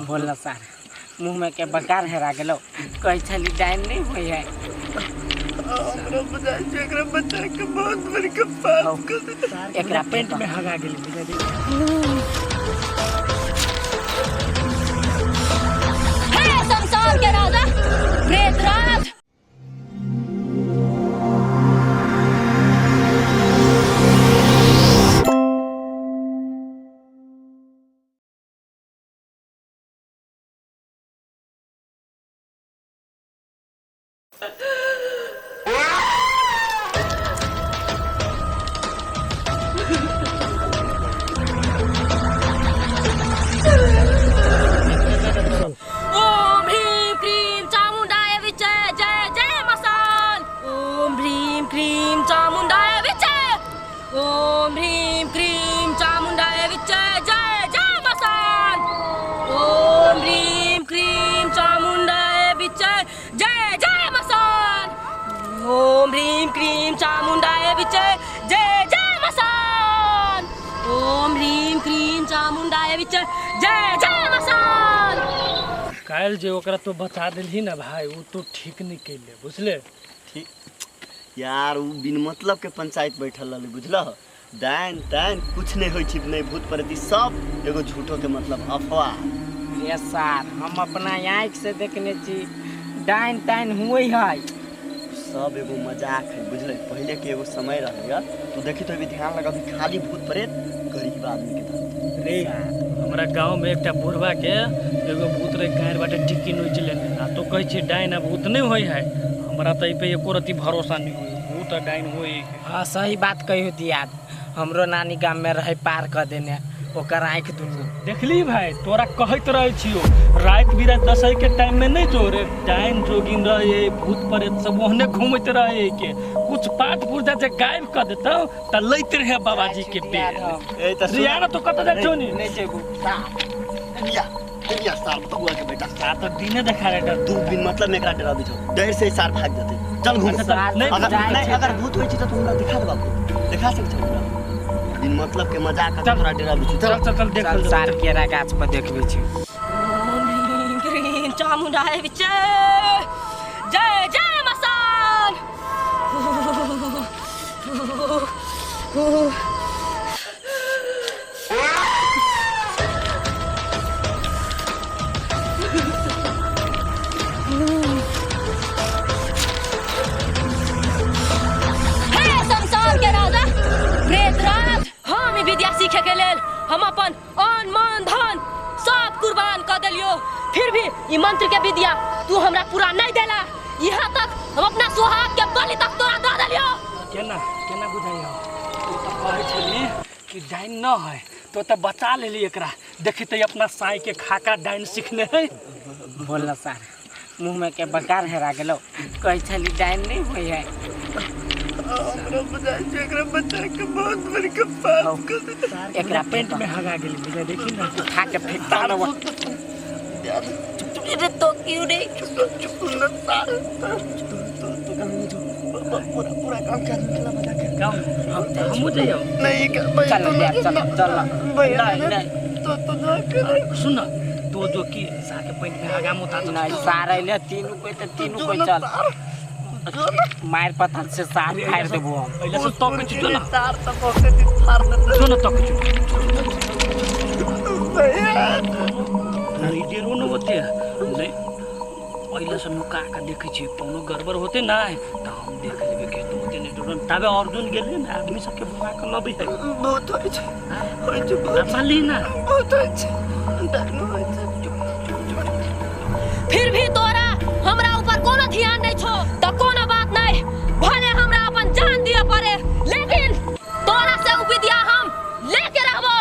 बोलना सार मुँह में के बकार हेरा गेलो कहै छली डाइन नहीं होई है। हमरा बुझाइ छै एकरा बच्चा के बहुत बड़का पाप कर एकरा पेंट में हगा गेली बुझा दे। हे संसार के राजा प्रेतराज। ओम ह्रीं क्रीं चामुंडाय विच्चे जय जय मसान। ओम ह्रीं क्रीं चामुंडाय विच्चे। ओम ह्रीं क्रीं चामुंडाय विच्चे जय जय मसान। ओम ह्रीं क्रीं चामुंडाय विच्चे जय जय मसान। ओम ह्रीं क्रीं चामुंडाय विच्चे जय जय मसान। ओम ह्रीं क्रीं चामुंडाय विच्चे जय जय मसान। काल्हि जे ओकरा तो बचा देलही ना भाई, वो तो ठीक नहीं कैले बुझले। ठीक यार, उ बिन मतलब के पंचायत बैठल रहलै बुझलह। डाइन ताइन कुछ नहीं होइ छै, नहीं भूत प्रेत, सब एगो झूठो के मतलब अफवाह। रे सार हम अपना आँखि से देखने छी डाइन ताइन हुए है, सब एगो मजाक है बुझले। पहले के एगो समय रहे यार, तू देखी तो अभी ध्यान लगा, अभी खाली भूत प्रेत गरीब आदमी के धरते। रे हमरा गाँव में एकटा बुढ़वा के एगो भूत रहे कारि बाटे टिक्की नोचि लेने, आ तो कहै छै डाइन आ भूत नहीं होइ है। हमरा तऽ एहि पे एको रत्ती भरोसा नहीं होइ, भूत आ डाइन होइ। हाँ सही बात कहियो दियाद, हमरो नानी गाम में रहे पार कर देने ओकर आँखि दुनू। देखली भाई तोरा कहैत रहे छियो, राति बिराति दसै के टाइम में नहीं जो रे डाइन जोगिन रहे भूत प्रेत सब ओहने घूमैत रहे के कुछ पाठ पुर्जा जे गायब कर देतौ त लैत रहे बाबाजी के पेड़। ए त रिया ना तो कत जाइ छौ नि? नहीं जेबू। रिया रिया सार बबुआ के बेटा सार तो दिने देखा रे डर। तू बिन मतलब में एकरा डराबी छौ, डर से सार भाग जतै। चल घूम। नहीं अगर नहीं अगर भूत होइ छै त तू हमरा दिखा दे बाबू, देखा सकै छौ हमरा? बिन मतलब के मजाक चल। तोरा डराबी छौ। चल चल चल देख चल सार केरा गाछ पर देखबे छी। ओम ह्रीं क्रीं चामुंडाय विच्चे जय जय मसान। हे संसार के राजा प्रेतराज, हम ई विद्या सीखे के लेल हम अपन अन मन धन सब कुर्बान कर देलियो, फिर भी ई मंत्र के विद्या तू हमरा पूरा नहीं देला। यहाँ तक हम अपना सुहाग के बलि तक तोरा दे देलियो। केना केना बुझाइयो? तू तऽ कहै छली कि डाइन न है, तो तऽ बचा लेली एकरा। देखी तऽ अपना साई के खाका डाइन सीखने है। बोलना सार मुँह में के बकार हेरा गेलो कहै छली डाइन नहीं होई है। हमरा बुझाइ छै एकरा बच्चा के बहुत बड़का पाप कर एकरा पेंट में हगा गेली बुझा देखी ना उठा के फेंकता ना। अरे तो क्यों रे? चुप ना सार, तो तो काम नहीं जो पूरा पूरा काम कर निकला बजा के गाँव हमहूँ जइयो। नहीं का भाई चल तो यार चल चल भैया नहीं नहीं तो ना कर। सुन न तो जो कि सा के पेंट में हगा मुता नहीं सार अइले तीनू कोई त तीनू कोई चल मार पत्थर से सार फाड़ देबो हम। पहिले से तक छु ना सार तो बहुत दिन फाड़ देते जो न तक छु भैया नहीं डेरो न होते नहीं पहिले से नुका के देखै छी कोनो गड़बड़ होते ना त हम देख लेबे के तो होते नहीं डरन। ताबे अर्जुन गेले ना आदमी सबके बुला के लबै है। बहुत होइ छै होइ छै बहुत मानली ना बहुत होइ छै डर होइ छै। फिर भी तोरा हमरा ऊपर कोनो ध्यान नहीं छो त कोनो बात नहीं, भले हमरा अपन जान दिए पड़े लेकिन तोरा से उ विद्या हम लेके रहबो,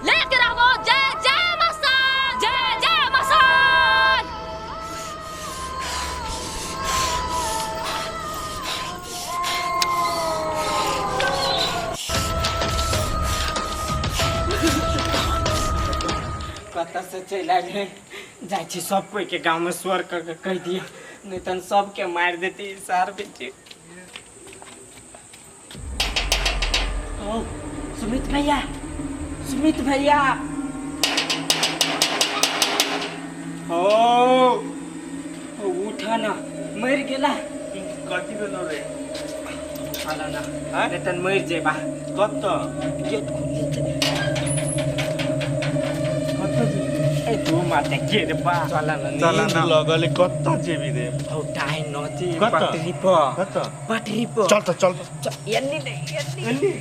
लेके रहबो। जय जय मसान, जय जय मसान। कतऽ से चलि आयल जाइ छी सब कोई के गाँव में स्वर कर के कहि दियौ, नहीं तन सबके मारि देती सार बेटी। ओ सुमित भैया, सुमित भैया। हो उठा ना मर गेला कथी भेलो रे उठाला ना नहीं तन मर जेबा कत गेट खोल कत ए तू माते गेट बा चला ना चला ना लगले कत जेबी रे हो टाइम नची कत? पटरी पर कत पटरी पर चल त चल यन्नी नहीं यन्नी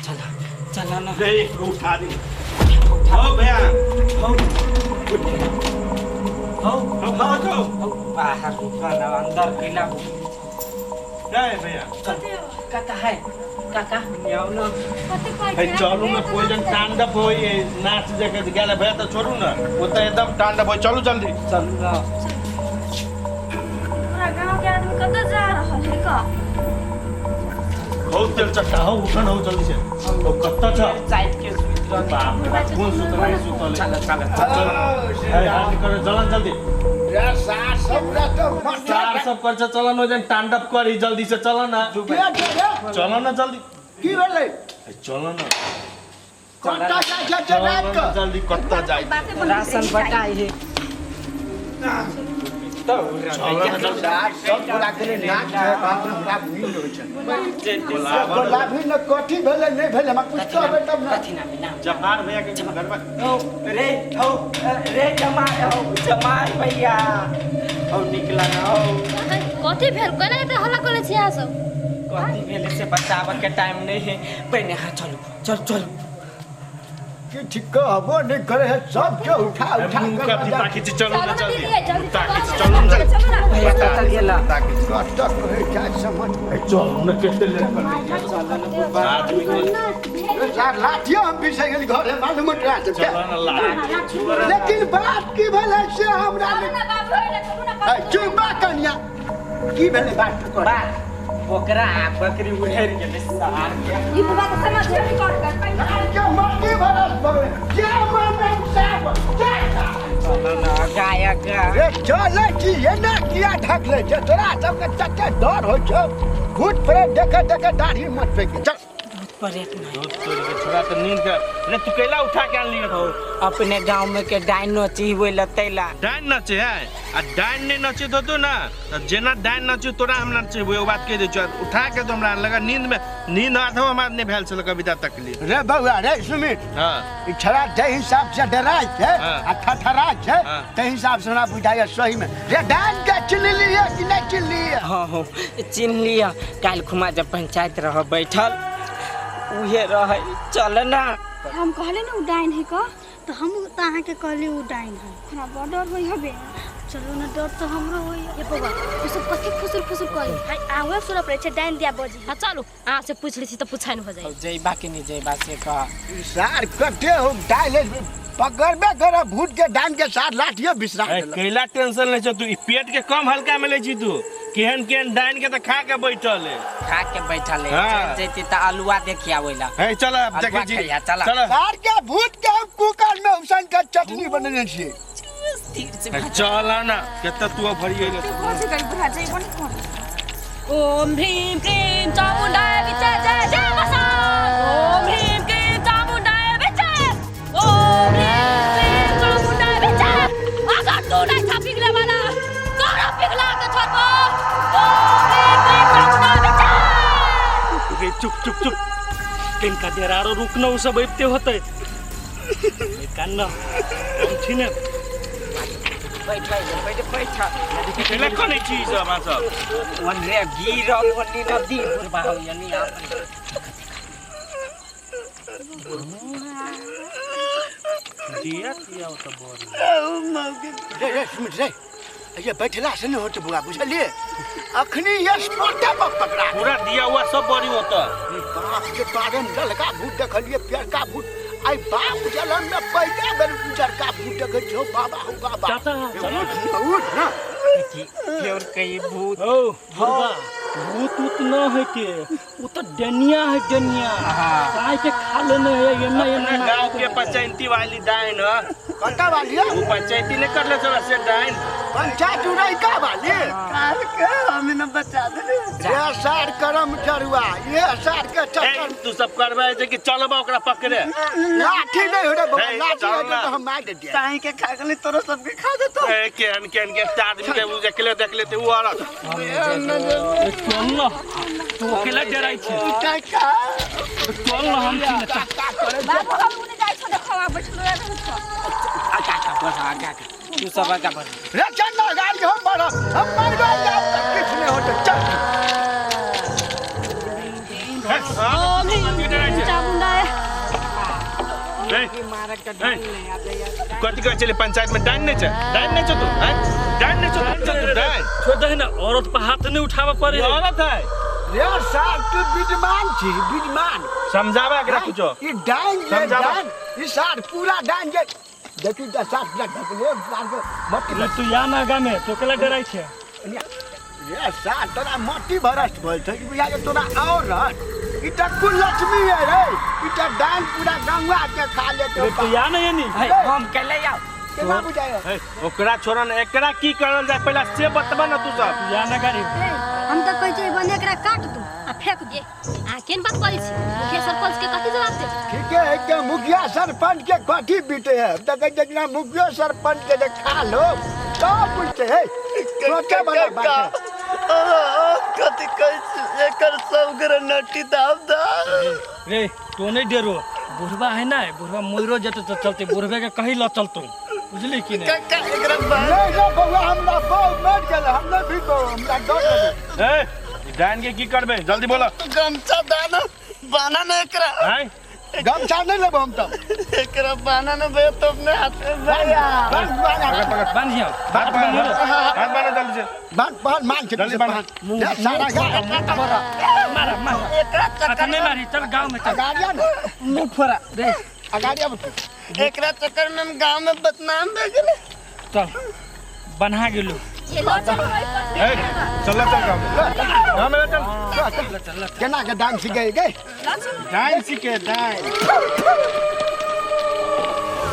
चला चला ना रे उठा दे हो भैया हो हो हो हो हो बाहर उठा ना अंदर कैला रे भैया काका है काका आओ ना कते पाइ है चलू ना कोई जन तांडव होई नाच जगह गेले भैया त छोड़ू ना ओ त एकदम तांडव होई चलू जल्दी चलू ना पूरा गांव के आदमी कतऽ जा रहल है का बहुत तेल चट्टा हो उठन हो जल्दी से ओ कत्ता छ साइड के सुत रह बाप रे बाप कौन सुतल है सुतल चला चला चल है हाथ कर जलन जल्दी रे सार सब रे तो मत चार सब कर चलन हो जन तांडव करी जल्दी से चल ना के रे चल ना जल्दी की भेलै चल ना कत्ता जाइ छै जे रात के जल्दी कत्ता जाई राशन बटाई है तो सार सब पूरा के नाच छै बाप रे बाप नींद होइ छै गुलाबी न कथी भेलै नहि भेलै हमरा कुछ कहबै तब ना कथी नाम नाम जफार भैया के घर में हो रे हो रे जमाई हो जमाई भैया हो निकला ना हो कथी भेल कोना एते हल्ला करै छी अहाँ सब कथी भेल से बचाव के टाइम नहीं है पहिने हाँ चलू चल चलू कि ठीक कहबो नहि करे है सब के उठा उठा मुंह का ताकि चलू ना जल्दी जल्दी ताकि चलू ना जल्दी चलू ना भैया कतऽ गेला कत्ता कहै छै समझ चलू ना केते लेट कर आदमी के रे सार लाठियो हम बिसरि गेली घरे मालूम तोरा सबके चल ना लाठी लेकिन बात की भेलै से हमरा चलू ना बाबू होइले चलू ना ए, चुप बा कनिया की भेलै बात तू कर बात बकरा बकरी उड़ेर गेलै सार के ई बात समझ नहीं कर कर के मट्टी भरल बगले क्या मन साहब चलो ना गायक रे चलै छी एना किया ढकले छै तोरा सबके तते डर होइ छौ भूत प्रेत देखे देखे दाढ़ी मत फेंक चल परेत नहीं दूध तोड़ के छोड़ा तो नींद के रे तू कैला उठा के आनली हो अपने गांव में के डायनो चीबे लतैला डाइन नचे है आ डाइन नहीं नचे तो ना त जेना डाइन नचे तोरा हम नचेबो एगो बात कह दै छियौ उठा के तो हमरा लगा नींद में नींद आधो हमरा नहीं भेल छल कविता तकली रे बौआ रे सुमित हां ई छड़ा जै हिसाब से डराइ छै हाँ। आ थरथराइ छै हाँ। तै हिसाब से हमरा बुझाइए सही में रे डाइन के चिल्ली कि नहि चिल्ली हाँ हो चिन्ह लिया काल्हि खुमा जब पंचायत रह बैठल उहे रहे चल ना हम कहले ना उ डाइन है का तो हम तो अहाँके कहली उ डाइन है हमरा बड़ डर होइ हबे चलू ना डर तो हमरो होइ ये बौआ तू सब कथी फुसुर फुसुर करी हाय आवे सुन पड़ै छै डाइन दिया बजी हाँ चलू अहाँ से पूछ लै छी तऽ पूछाइन हो जाइ जइबा कि नहीं जइबा से कह सार कटे हो डाइले पकड़बे कर भूत के डाइन के साथ लाठियो बिसरा ए, देलक कैला टेंशन ले छौ तू ई पेट के कम हल्का में ले छी तू केहन केहन डाइन के त खा के बैठल है खा के बैठल है हाँ। चल जैती तऽ आलुआ देखी आवेला हे चल अब अलुआ देखै छी खइहा, चल। चल सार के भूत के हम कुकर में उसन के चटनी बनेने छियै स्थिर से ए, चल ना केते तू अब भरी गेल ओम ह्रीं क्लीं चामुण्डाय विच्चे जय जय मसान ओम ह्रीं क्लीं चामुण्डाय विच्चे ओम ह्रीं क्लीं चामुण्डाय विच्चे अगर तू नहीं था पिघले वाला तोरा पिघला के छोड़बो ओम ह्रीं क्लीं चामुण्डाय विच्चे रे चुप चुप चुप किनका देर आरो रुकना उ सब अबिते होतै कान्ना हम छी ने बैठ बैठ बैठ बैठ कैला कने छी ई सब अहाँ सब ओन्ने गिरल ओन्ने नदी बुढ़बा हो यानी दिया दिया त बड़ी रे रे सुमित रे ये बैठला से नहीं होते बुआ बुझलिए अखनी ये स्पोर्टा पर पकड़ा पूरा दिया हुआ सब बड़ी होता बाप के बारन ललका भूत देखलिए पियरका भूत आई बाप जलन में पहिला बेर उजरका भूत देखै छौ बाबा हो बाबा चाचा, ए, उठ ना उठ ना प्योर कई भूत ओ बुढ़बा भूत उत न है के उ त डनिया है डनिया काय के खा लेने है एना अपना एना गांव के पंचायती वाली डाइन ह कत्ता वाली है वो पंचायती ने कर ले चला से डाइन पंचायत उड़ाई का वाली काल के हम न बचा देले। ये सार करम जरुआ ये सार के चक्कर तू सब करबे जे कि चलबा ओकरा पकड़े। लाठी नहीं हो रे बाबा, लाठी है तो हम मार दे। ताई के खा गेली तोरो सब के खा देतो। ए केहन केहन के आदमी के उ देखले देखले ते उ औरत। चल न तू अकेला डराई छे। काका चल न हम छी न बाबू हम उने जाय छो देखो आ बैठलो रहै छो। आगा आगा बढ़ आगा आगा तू सब आगा बढ़ रे चल ना गाड़ी हम बढ़ हम मर गए जाओ तक किछ नहीं होते चल। चामुंडा कथी कहै छलै पंचायत में डाइन नहीं छै, डाइन नहीं छौ तू, डाइन नहीं छौ तू, डाइन छोड़ दे ना औरत पर हाथ नहीं उठावे पड़े। औरत है रे साहब तू विद्यमान छी विद्यमान। समझावा एकरा कुछो। ई डाइन जे डाइन ई सार पूरा डाइन जे देखी त सार पूरा ढकले सार के मट्टी तू या ना गामे तो केला डराई छे। रे सार तोरा मट्टी भरस्ट भेल छै बुझा जे तोरा और रहत। ई त कुल लक्ष्मी है रे, ई त डाइन पूरा गंगा के खा लेतो। तू या ना यानी हम केले जाओ केना बुझाय ओकरा छोड़न एकरा की करल जाय पहला से बतबा ना तू सब। या ना गाड़ी हम त कहै छै बने एकरा काट दू आ फेंक दे। आ केन बात करै छी मुखिया सरपंच के कथि जवाब दे? ठीक है के मुखिया सरपंच के कथि बीते है त कहै छै ना मुखिया सरपंच के जे खा लो का पूछते है सोचे वाला बात है। कथि कहै छी एकर सब ग्रह नटी दाब दा रे तो नहीं डरो बुढ़वा है ना बुढ़वा मरो जते तो चलते बुढ़वे के कहीं ल चलतो बुझली कि नहीं। काका एकरा नहीं रे बउआ हमरा बहु मर गेल हम नहीं भी बहु हमरा डर लगे। ए डाइन के की करबे जल्दी बोलो। गमछा दाना बाना न एकरा हैं गमछा नहीं लेबो हम त एकरा बाना न बे तो अपने हाथ में भैया बांध बांध बांधियो हाथ बांध हाथ बांध जल्दी से बांध बांध मान के जल्दी बांध सारा गाड़ी मारा मारा एकरा चक्कर नहीं मारी चल गांव में चल गाड़िया न मुंह फोड़ा रे अगाड़िया एकरा चक्कर में हम गांव में बदनाम भे गेले। चल बन्हा गेलू चलो चलो ए चल चल गांव में चल चल केना के डांस सीखे गए डांस सीखे डांस।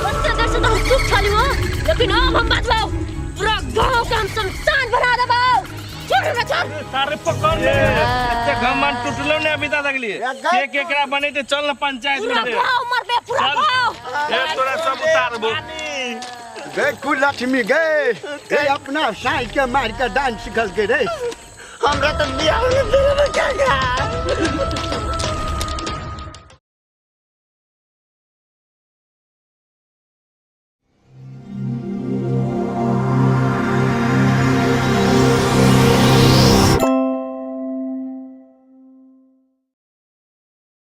बच्चा दर से तो हम चुप छली हो लेकिन अब हम बचबाओ पूरा गांव के हम शमशान बना देबाओ। छोड़ हमरा छोड़ तारे पकड़ ले एते घमंड टूटलो ने अभी तक लिए के केकरा बनेते चल ना पंचायत में पूरा गांव मरबे पूरा गांव ए तोरा सब उतारबो। गए कुल लक्ष्मी गए ए अपना साई के मार के डांस सिखल के रे हमरा त बियाह में देबे काका।